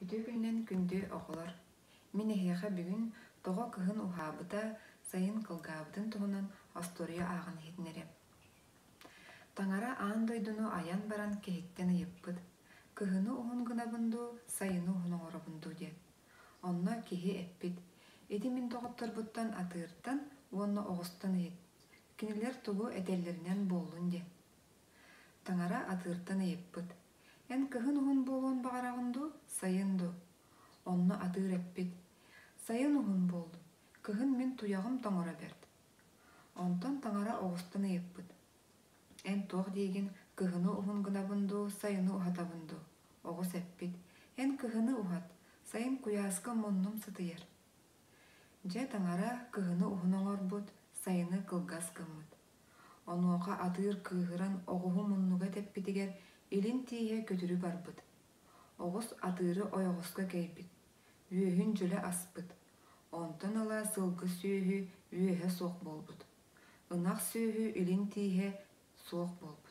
Үтүө күнүнэн күндү оҕолор! Мин эһиэхэ бүгүн тоҕо кыһын уһаабыта, сайын кылгаабытын туһунан остуоруйа ааҕан иһитинэриэм. Таҥара аан дойдуну айан баран киһиттэн ыйыппыт: «Кыһыны уһун гынабын дуу, сайыны уһун оҥоробун дуу?» диэн. Онно киһи эппит: «Ити мин доҕотторбуттан атыыртан уонна оҕустан ыйыт. Кинилэр тугу этэллэринэн буоллун» диэн. Таҥара атыыртан ыйыппыт: «Эн кыһын уһун буолуон баҕараҕын дуу, сайын дуу?» Онно атыыр эппит: «Сайын уһун буоллун, кыһын мин туйаҕым тоҥоро бэрт». Онтон таҥара оҕустан ыйыппыт: «Эн туох диигин, кыһыны уһун гынабын дуу, сайыны уһатабын дуу?» Оҕус эппит: «Эн кыһыны уһат, сайын куйааска муннум сытыйар». Дьэ таҥара кыһыны уһун оҥорбут, сайыны кылгас гыммыт. Онуоха атыыр кыыһыран оҕуһу муннуга тэппитигэр илин тииһэ көтүрү барбыт. Оҕус атыыры ойоҕоско кэйбит, үөһүн дьөлө аспыт. Онтон ыла сылгы сүөһү үөһэ суох буолбут. Ынах сүөһү илин тииһэ суох буолбут.